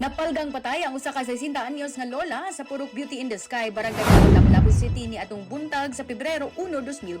Napalgang patay ang usa ka 60 anyos nga lola sa Purok Beauty in the Sky, Barangay Tawag, Lapu-Lapu City ni atong buntag sa Pebrero 1, 2025.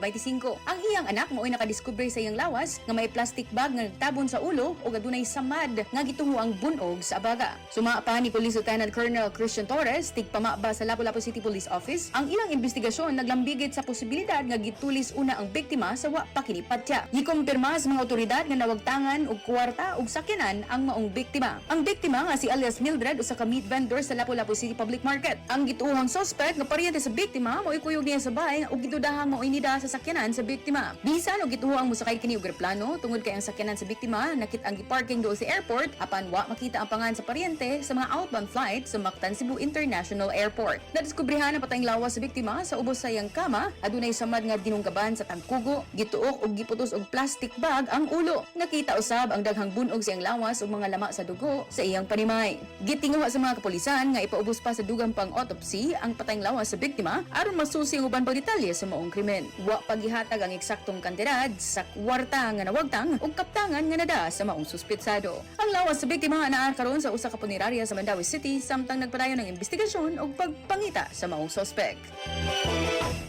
Ang iyang anak mao'y nakadiskubre sa iyang lawas nga may plastic bag nga nagtabon sa ulo ug adunay samad nga gituhoang bunog sa abaga. Suma pa ni Police Lieutenant Colonel Christian Torres, tigpamaba sa Lapu-Lapu City Police Office, ang ilang investigasyon naglambigit sa posibilidad nga gitulis una ang biktima sa wa pa kini patya. Gikumpirma sa mga otoridad nga nawagtangan og kwarta ug sakyanan ang maong biktima. Ang biktima nga si alias Mildred, usa ka meat vendor sa Lapu-Lapu City Public Market. Ang gituohang suspect nga paryente sa biktima mao'y kuyog niya sa bahay ug gidudahang mao'y nida sa sakyanan sa biktima. Bisan og gituohang mosakay kini og eroplano tungod kay ang sakyanan sa biktima nakit-ang giparking duol sa airport, apan wa makita ang pangalan sa paryente sa mga outbound flight sa Mactan Cebu International Airport. Nadiskubrehan ang patayng lawas sa biktima sa ubos sa iyang kama, adunay samad nga ginunggaban sa tangkugo, gituok og giputos og plastic bag ang ulo. Nakita usab ang daghang bunog sa iyang lawas ug mga lama sa dugo sa iyang panimay. Gitinguha sa mga kapulisan nga ipaubos pa sa dugang pang autopsy ang patayng lawas sa biktima aron masusi ang uban pang detalye sa maong krimen. Wa pa gihatag ang eksaktong kantidad sa kwarta nga nawagtang ug kaptangan nga nada sa maong suspetsado. Ang lawas sa biktima naa karon sa usa ka punerarya sa Mandaue City samtang nagpadayon ang investigasyon ug pagpangita sa maong suspect.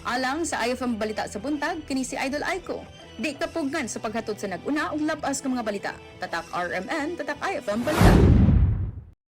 Alang sa IFM Balita sa Buntag, kini si Idol Aiko. Di kapugnan sa paghatod sa nag-una ug labas nga mga balita. Tatak RMN, tatak IFM Balita.